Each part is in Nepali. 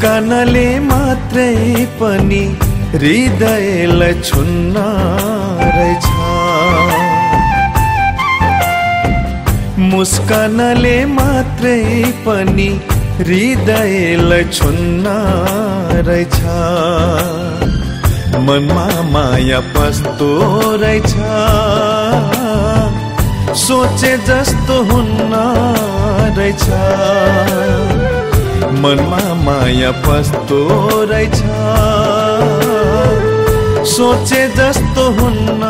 मुस्कानले मात्रै पनि हृदयलाई छुन्न रहेछ। मुस्कानले मात्रै पनि हृदयलाई छुन्न रहेछ। मनमा माया पस्तो रहेछ, सोचे जस्तो हुन्न रहेछ। मनमा माया पस्तो रहेछ, सोचे जस्तो हुन्न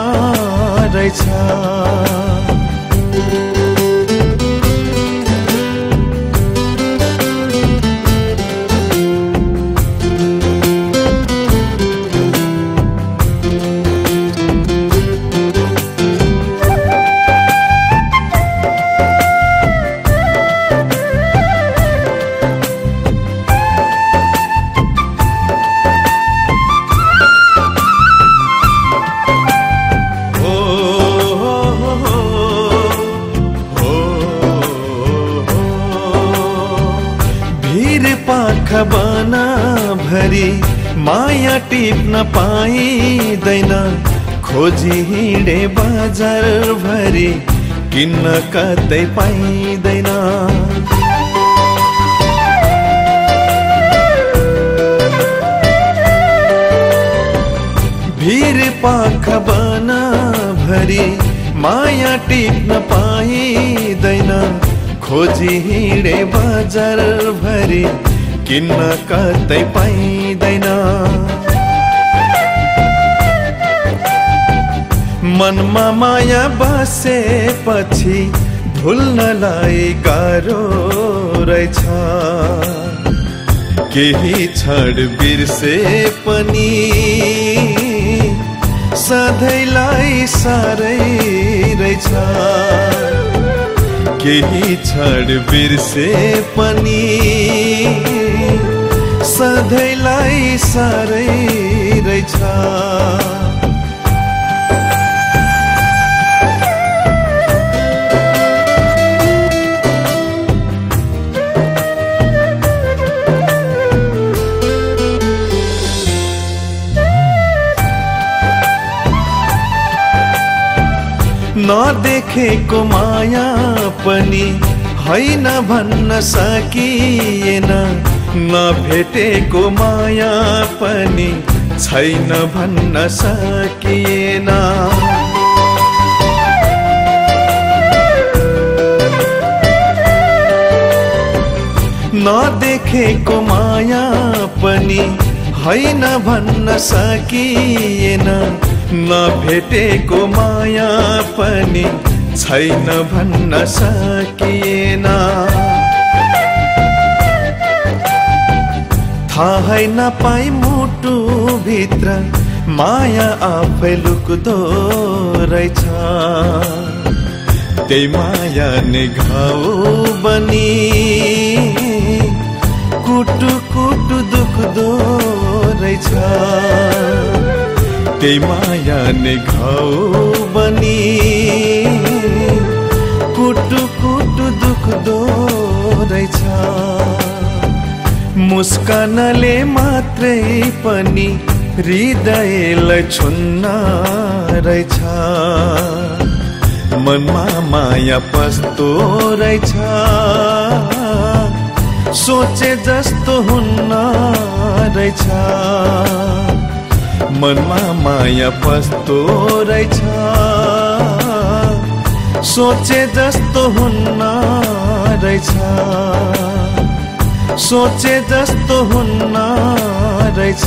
रहेछ। बना भरी माया टिप्न पाइँदैन, खोजी हिँडे बजार भरी किन्न कतै पाइँदैन। भिर पाख बना भरी माया टिप्न पाइँदैन, खोजी हिँडे बजार भरी किन्न कतै पाइँदैन। मनमा माया बसेपछि भुल्नलाई गाह्रो रहेछ। केही क्षण बिर्से पनि सधैँलाई साह्रै रहेछ। केही क्षण बिर्से पनि सधैँलाई साह्रै रहेछ। नदेखेको माया पनि हैन भन्न सकिएन, नभेटेको माया पनि छैन भन्न सकिएन। नदेखेको माया पनि हैन भन्न सकिएन, नभेटेको माया पनि छैन भन्न सकिएन। थाहै नपाई मुटु भित्र माया आफै लुक्दो रहेछ। त्यही माया नै घाउ बनी कुटु कुटु दुख्दो रहेछ। त्यही माया नै घाउ बनी कुटु कुटु दुख्दो रहेछ। मुस्कानले मात्रै पनि हृदयलाई छुन्न रहेछ। मनमा माया पस्तो रहेछ, सोचे जस्तो हुन्न रहेछ। मनमा माया पस्तो रहेछ, सोचे जस्तो हुन्न रहेछ। सोचे जस्तो हुन्न रहेछ।